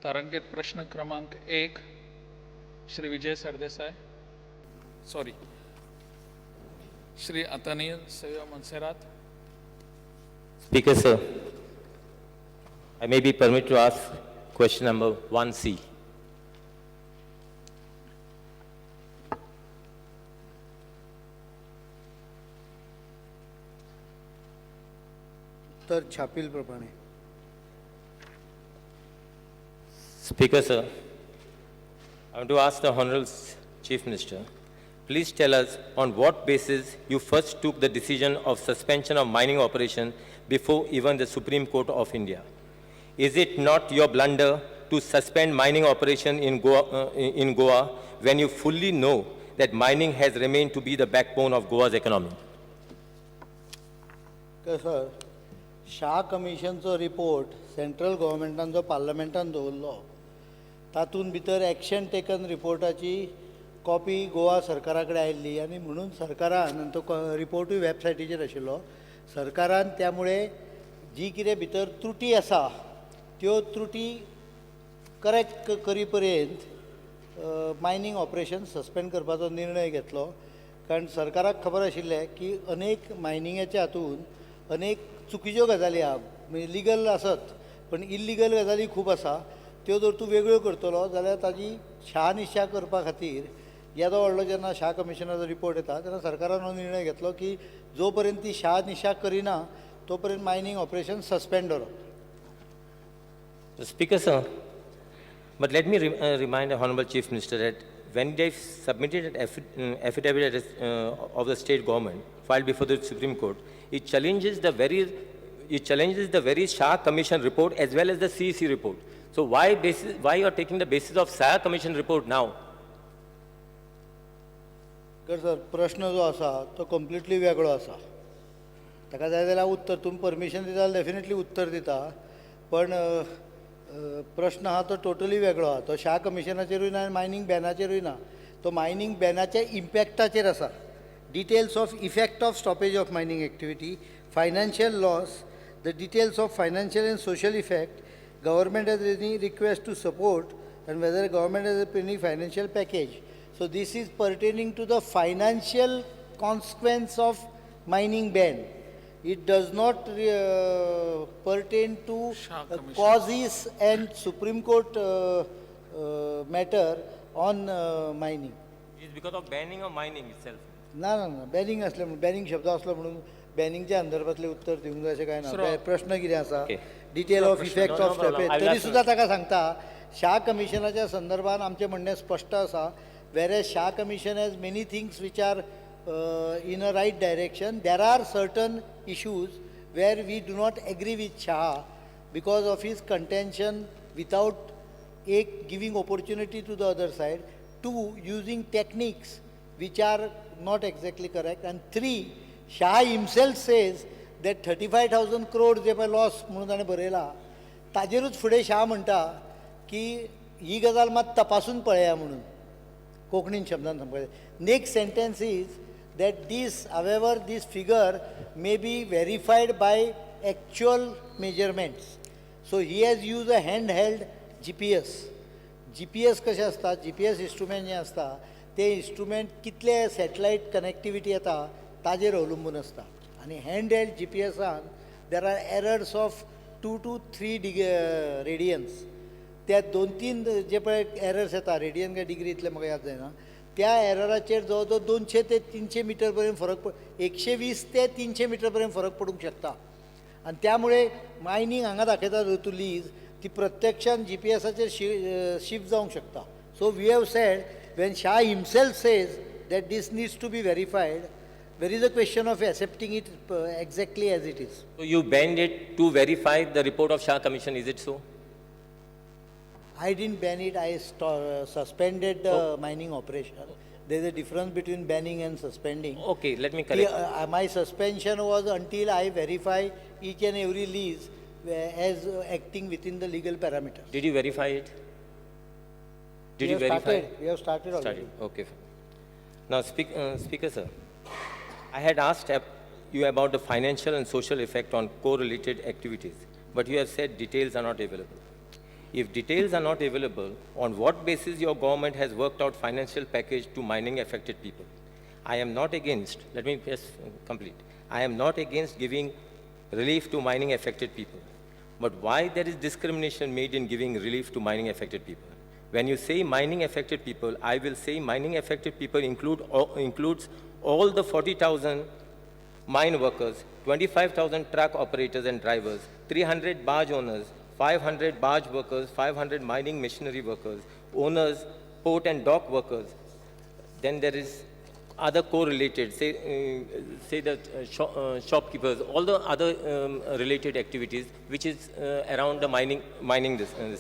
तारांकित प्रश्न क्रमांक 1, Shri Vijay Sardesai, sorry, Shri Atanil Savio Monserrate. Speaker, sir, I may be permitted to ask question number 1C. उत्तर छापील प्रमाणे. Speaker, sir, I want to ask the Honorable Chief Minister, please tell us on what basis you first took the decision of suspension of mining operation before even the Supreme Court of India. Is it not your blunder to suspend mining operation in Goa when you fully know that mining has remained to be the backbone of Goa's economy? Sir, Shah कमिशनचो report central गव्हर्मेंटान जो पार्लमेंटान दवरलो तातूंत भितर action taken रिपोर्टाची copy Goa सरकारा कडेन आयिल्ली आनी म्हणून सरकारान, आनी तो रिपोर्टूय वेबसायटीचेर आशिल्लो, सरकारान त्यामुळे जी कितें भितर त्रुटी आसा त्यो त्रुटी करेक्ट करी पर्यंत मायनींग ऑपरेशन सस्पेंड करपाचो निर्णय घेतलो. कारण सरकाराक खबर आशिल्लें की अनेक मायनिंगाच्या हातून अनेक चुकीच्यो गजाली आहा, म्हणजे लिगल आसत पण इल्लिगल गजाली खूब आसा, त्यो जर तूं वेगळ्यो करतलो जाल्यार ताजी शहानिशा करपा खातीर येदो व्हडलो जेन्ना शाह कमिशनाचो रिपोर्ट येता तेन्ना सरकारान हो निर्णय घेतलो की जो पर्यंत ती शहानिशा करिना तो पर्यंत मायनींग ऑपरेशन सस्पेंड दवरप. Speaker, sir, but let me remind the Honorable Chief Minister that when they submitted an affidavit of the state government filed before the Supreme Court, it challenges the very Shah Commission report as well as the CEC report. So why you are taking the basis of Shah Commission report now? Sir, प्रश्न जो आसा तो completely वेगळो आसा. ताका जाय जाल्यार उत्तर तुमी परमिशन दिता जाल्यार डेफिनेटली उत्तर दिता, पण प्रश्न आहा तो टोटली वेगळो आहा. तो शाह कमिशनाचेरूय ना आनी मायनींग बॅनाचेरूय ना, तो मायनींग बॅनाच्या इम्पॅक्टाचेर आसा. Details of effect of stoppage of mining activity, financial loss, the details of financial and social effect, government has any request to support and whether government has any financial package. So this is pertaining to the financial consequence of mining ban. It does not pertain to causes and Supreme Court matter on mining. It is because of banning of mining itself. ना ना ना, banning असलें म्हणून, banning शब्द असलो म्हणून बॅनिंगच्या संदर्भातलें उत्तर दिवंक जाय अशें कांय ना. प्रश्न कितें आसा, detail of effect of stoppage, तरी सुद्दां ताका सांगता शाह कमिशनाच्या संदर्भात आमचें म्हणणें स्पश्ट आसा. Whereas Shah Commission has many things which are in a right direction, there are certain issues where we do not agree with Shah because of his contention without एक giving opportunity to the other side, two using techniques which are not exactly correct, and three, Shah himself says that 35,000 crore जे पळय loss म्हणून ताणें बरयला ताजेरूच फुडें शाह म्हणटा की ही गजाल मात तपासून पळया म्हणून कोंकणीन शब्दान सांगपाचें. Next sentence is that this, however this figure may be verified by actual measurements. So he has use a hand held G P S. G P S कशें आसता, जी पी एस इन्स्ट्रुमेंट जें आसता तें instrument कितले satellite connectivity येता ताजेर अवलंबून आसता. आनी हँड हेल्ड जी पी एसान there are errors of 2 to 3 radians. त्या 2-3 जे पळय एरर्स येता, रेडियन काय डिग्री इतलें म्हाका याद जायना, त्या एरराचेर जवळ जवळ 200 ते 300 मिटर पर्यंत फरक, 120 ते 300 मिटर पर्यंत फरक पडूंक शकता. आनी त्यामुळे मायनींग हांगा दाखयता तूं लीज ती प्रत्यक्षान जी पी एसाचेर शिफ्ट जावंक शकता. So we have said when Shah himself says that this needs to be verified, there is a question of accepting it exactly as it is. So you banned it to verify the report of Shah Commission, is it so? I didn't ban it, I suspended the mining operation. There is a difference between banning and suspending. Okay, let me correct. My suspension was until I verify each and every lease as acting within the legal parameters. Did you verify it? Did you verify? We have started already. Started. Okay. Now, Speaker sir, I had asked you about the financial and social effect on correlated activities, but you have said details are not available. If details are not available, on what basis your government has worked out financial package to mining affected people? I am not against, let me just complete. I am not against giving relief to mining affected people. But why there is discrimination made in giving relief to mining affected people? When you say mining affected people, I will say mining affected people includes all the 40,000 mine workers, 25,000 truck operators and drivers, 300 barge owners, 500 barge workers, 500 mining machinery workers, owners, port and dock workers. Then there is other correlated, say that shopkeepers, all the other related activities which is around the mining this thing.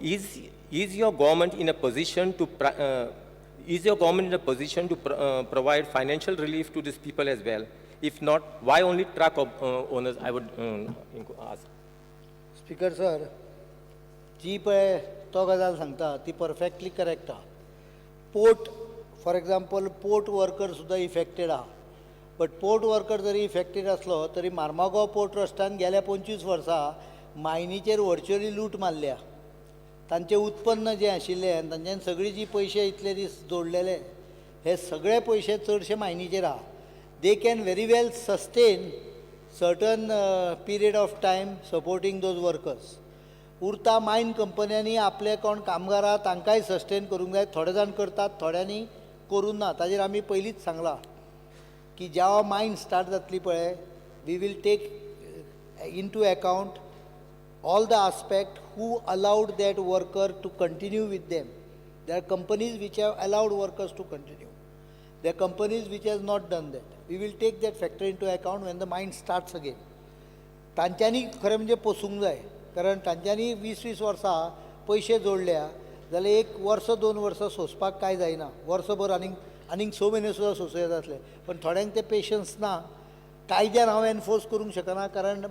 Is your government in a position to provide financial relief to these people as well? If not, why only truck owners? I would ask. Speaker sir, जी पळय तो गजाल सांगता ती perfectly correct आहा. Port for example port worker सुद्दां affected आहा, but port worker जरी इफेक्टेड आसलो तरी मार्मागोवा पोर्ट ट्रस्टान गेल्या 25 वर्सां मायनीचेर वर्च्युअली लूट मारल्या. तांचें उत्पन्न जें आशिल्लें आनी तांच्यान सगळी जी पयशे इतले दीस जोडलेले हे सगळे पयशे चडशे मायनीचेर आहा. They can very well sustain certain period of time supporting those workers. उरता मायन कंपन्यांनी आपले कोण कामगार आहा तांकांय सस्टेन करूंक जाय. थोडे जाण करतात, थोड्यांनी करूंक ना. ताजेर आमी पयलींच सांगलां की जेवा मायन स्टार्ट जातली पळय, we will take into account all the aspect who allowed that worker to continue with them. There are companies which have allowed workers to continue. There are companies which has not done that. We will take that factor into account when the mine starts again. तांच्यांनी खरें म्हणजे पोसूंक जाय, कारण तांच्यांनी 20-20 वर्सां पयशे जोडल्या जाल्यार एक वर्स 2 वर्सां सोंसपाक कांय जायना. वर्सभर आनीक आनीक 6 म्हयने सुद्दां सोंसूं येता आसले, पण थोड्यांक ते पेशन्स ना. कायद्यान हांव एनफोर्स करूंक शकना, कारण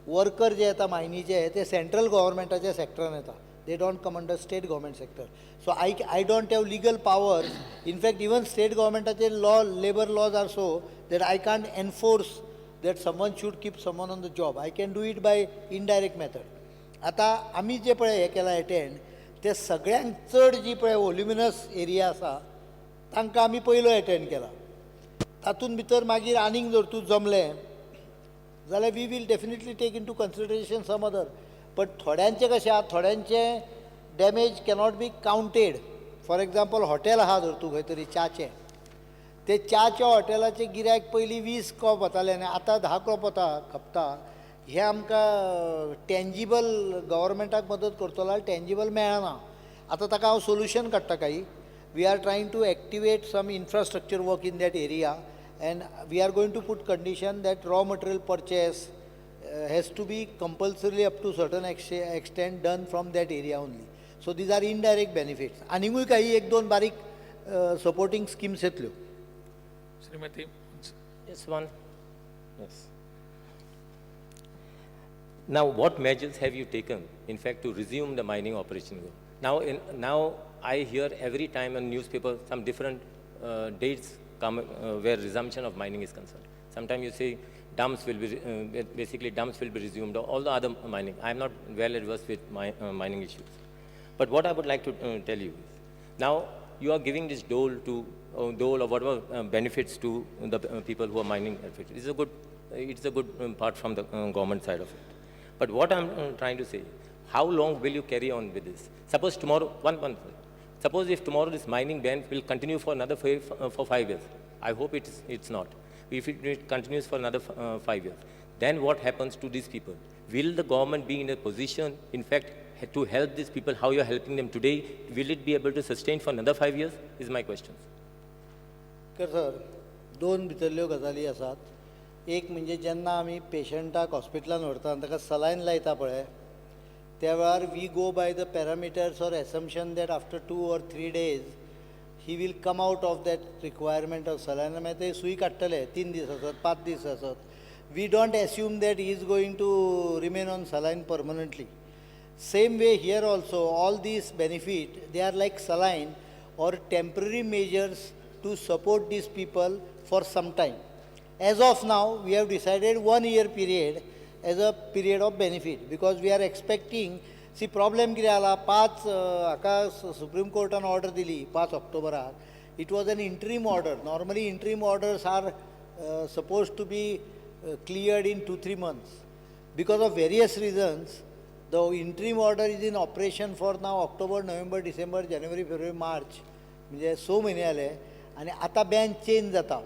वर्कर जे येता मायनीचे ते सेंट्रल गव्हर्मेंटाच्या सेक्टरान येता. They don't come under state government sector. So I don't have legal powers. In fact even state गव्हर्मेंटाचे law, labour laws are so that I can't enforce that someone should keep someone on the job. I can do it by indirect method. आतां आमी जे पळय हें केलां attend, ते सगळ्यांक चड जी पळय वॉल्युमिनस एरिया आसा तांकां आमी पयलो एटेंड केला. तातूंत भितर मागीर आनीक जर तूं जमलें जाल्यार we will definitely take into consideration some other. But थोड्यांचें कशें आहा, थोड्यांचें damage cannot be counted. For example hotel आहा जर तूं खंय तरी च्याचें, ते च्याच्या हॉटेलाचें गिरायक पयलीं 20 कॉप वतालें आनी आतां 10 कॉप वता खपता. हें आमकां टेंजिबल गव्हर्मेंटाक मदत करतलो जाल्यार टेंजिबल मेळना. आतां ताका हांव सोल्युशन काडटा काही. We are trying to activate some infrastructure work in that area and we are going to put condition that raw material purchase has to be compulsorily up to certain extent done from that area only. So these are indirect benefits. आनिकूय काही 1-2 बारीक supporting schemes येतल्यो. Shrimati Yes, one. Yes. Now, what measures have you taken, in fact, to resume the mining operation? Now I hear every time on newspaper some different dates come where resumption of mining is concerned. Sometimes you say dumps will be, basically dumps will be resumed, or all the other mining. I am not well adversed with my mining issues. But what I would like to tell you is, now you are giving this dole to, dole or whatever benefits to the people who are mining. It's a good part from the government side of it. But what I'm trying to say, how long will you carry on with this? Suppose tomorrow, one suppose if tomorrow this mining ban will continue for another 5 years. I hope it's not. If it continues for another 5 years, then what happens to these people? Will the government be in a position, in fact, to help these people, how you're helping them today? Will it be able to sustain for another 5 years, is my question. Sir, दोन भितरल्यो गजाली आसात. एक म्हणजे जेन्ना आमी पेशंटाक हॉस्पिटलान व्हरता आनी ताका सलायन लायता पळय, त्या वेळार we go by the parameters or assumption that after 2 or 3 days he will come out of that requirement of saline. मागीर ते सूय काडटले, 3 दीस आसत, 5 दीस आसत. We don't assume that he is going to remain on saline permanently. Same way here also, all these benefit, they are like saline or temporary measures to support these people for some time. As of now, we have decided 1 year period, as a period of benefit because we are expecting. See, problem कितें जाला, 5 हाका supreme कोर्टान order दिली 5 ऑक्टोबराक. It was an interim order. Normally interim orders are suppose to be cleared in 2-3 months. Because of various reasons, the interim order is in operation for now October, November, December, January, February, March, म्हणजे 6 म्हयने जाले आनी आतां bench change जाता.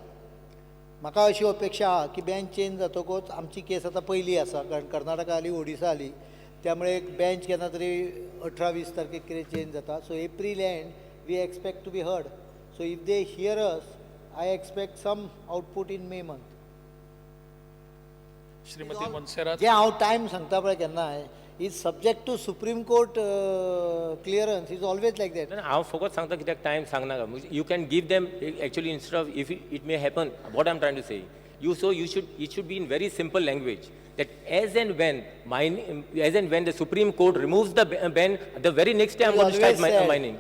म्हाका अशी अपेक्षा आहा की बेंच चेंज जातकूच आमची केस आतां पयली आसा, कारण कर्नाटका आली, ओडिसा आली, त्यामुळे एक बेंच केन्ना तरी 18-20 तारखेक कितें चेंज जाता. So April end we expect to be heard. So if they hear us, I expect some output in May month. Shrimati Monserrate. जे हांव टायम सांगता पळय केन्नाय is subject to Supreme Court clearance, is always like that. ना, हांव फकत सांगता कित्याक time सांगनाका. You can give them actually instead of if it may happen, what I am trying to say, you so you should it should be in very simple language that as and when mine as and when the supreme court removes the ban, the very next day I am going to start mining.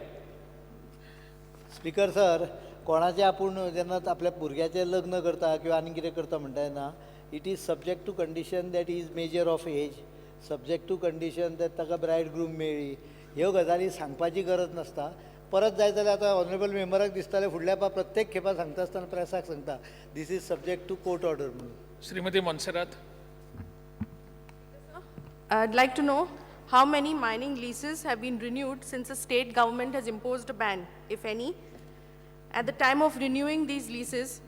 Speaker sir, कोणाचें आपूण जेन्ना आपल्या भुरग्याचें लग्न करता किंवा आनी कितें करता म्हणटा तेन्ना it is subject to condition that is major of age, subject to condition that ताका ब्रायड ग्रूम मेळ्ळी, ह्यो गजाली सांगपाची गरज नासता. परत जाय जाल्यार आतां ऑनरेबल मेंबराक दिसतालें फुडल्या प्रत्येक खेपा सांगता आसतना प्रेसाक सांगता this is subject to court order म्हणून. श्रीमती Monserrate. I'd like to know how many mining leases have been renewed since the state government has imposed a ban, if any. At the time of renewing these leases,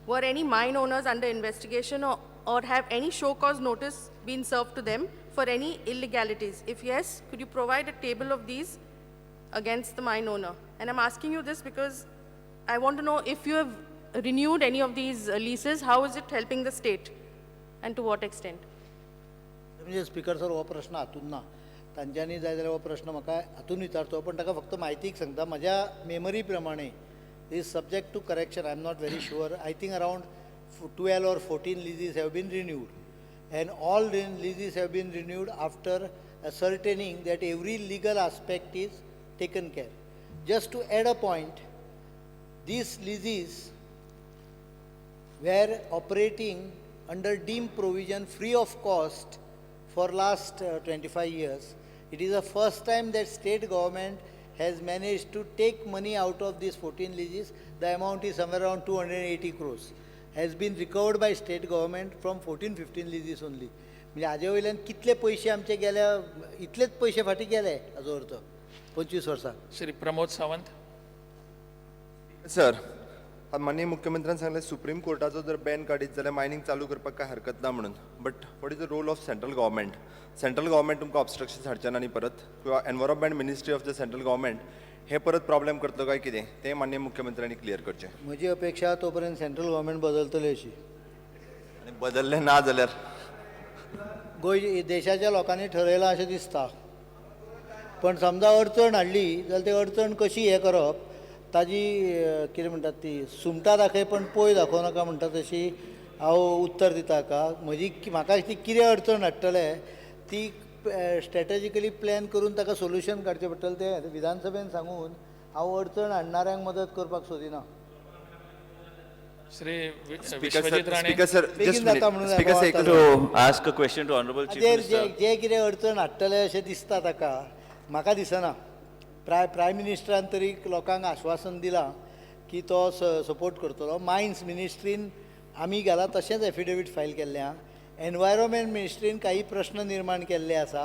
were any mine owners under investigation or have any show cause notice been served to them for any illegalities? If yes, could you provide a table of these against the mine owner? And I'm asking you this because I want to know if you have renewed any of these leases, how is it helping the state and to what extent? म्हणजे speaker sir, हो प्रश्न हातून ना, तांच्यांनी जाय जाल्यार हो प्रश्न म्हाका हातून विचारचो, पण ताका फक्त म्हायतीक सांगता. म्हज्या मेमरी प्रमाणे is subject to correction, I am not very sure, I think around 12 or 14 leases have been renewed and all leases have been renewed after ascertaining that every legal aspect is taken care. Just to add a point, these leases were operating under deemed provision free of cost for last 25 years. It is the first time that state government has managed to take money out of these 14 leases. The amount is somewhere around 280 crores. Has been recovered by state government from 14-15 leases only. म्हणजे हाजे वयल्यान कितले पयशे आमचे गेल्या, इतलेच पयशे फाटीं गेले हाजो अर्थ 25 वर्सां. श्री प्रमोद सावंत. सर, माननीय मुख्यमंत्र्यान सांगलें सुप्रीम कोर्टाचो जर बॅन काडीत जाल्यार मायनींग चालू करपाक कांय हरकत ना म्हणून, but what is the role of central government? Central government तुमकां ऑबस्ट्रक्शन हाडचें ना न्ही परत, किंवा environment ministry of the central government हे परत प्रॉब्लेम करतलो काय कितें, तें माननीय मुख्यमंत्र्यांनी क्लियर करचें. म्हजी अपेक्षा तो पर्यंत सेंट्रल गव्हर्मेंट बदलतली अशी. आनी बदललें ना जाल्यार गोंय देशाच्या लोकांनी ठरयलां अशें दिसता, पण समजा अडचण हाडली जाल्यार ती अडचण कशी हें करप ताजी कितें म्हणटात ती सुंगटां दाखय पण पोय दाखोवं नाका म्हणटा तशी हांव उत्तर दिता का. म्हजी म्हाका ती कितें अडचण हाडटले ती स्ट्रेटजिकली प्लॅन करून ताका सोल्युशन काडचें पडटलें. तें विधानसभेन सांगून हांव अडचण हाडणाऱ्यांक मदत करपाक सोदिना. Shri speaker Vishwajit sir, Rane. Speaker sir, बेगीन जस्ट जाता म्हणून स्पीकर सर, एक बोवाळ To ask a question to Honorable Chief हाजेर जे Minister. जे कितें अडचण हाडटले अशें दिसता ताका, म्हाका दिसना. प्रायम मिनिस्टरान तरी लोकांक आश्वासन दिलां की तो सपोर्ट करतलो. मायन्स मिनिस्ट्रीन आमी गेला तशेंच एफिडेवीट फायल केल्लें आहा. एनवायरोमेंट मिनिस्ट्रीन काही प्रश्न निर्माण केल्ले आसा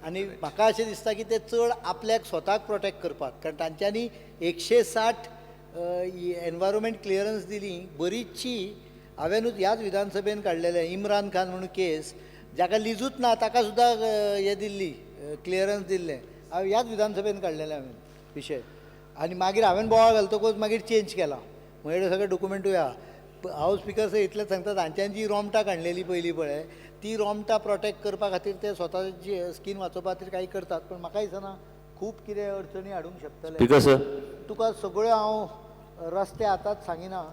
आनी म्हाका अशें दिसता की ते चड आपल्याक स्वताक प्रोटेक्ट करपाक, कारण तांच्यांनी 160 एनवायरोमेंट क्लियरन्स दिली बरीचशी. हांवेनूच ह्याच विधानसभेन काडलेलें इम्रान खान म्हणून केस, जाका लिजूच ना ताका सुद्दां हें दिल्ली क्लियरन्स दिल्लें. हांव ह्याच विधानसभेन काडलेलें हांवें विशय, आनी मागीर हांवें बोवाळ घालतकूच मागीर चेंज केला. म्हजे सगळे डॉक्युमेंटूय आहा. हांव स्पिकर सर इतलेंच सांगता, तांच्यांनी जी रोमटां काडलेली पयलीं पळय ती रोमटां प्रोटेक्ट करपा खातीर ते स्वताची स्कीन वाचोवपा खातीर काही करतात, पण म्हाका दिसना खूब कितें अडचणी हाडूंक शकतले. Speaker sir. तुका सगळ्यो हांव रस्ते आतांच सांगिना.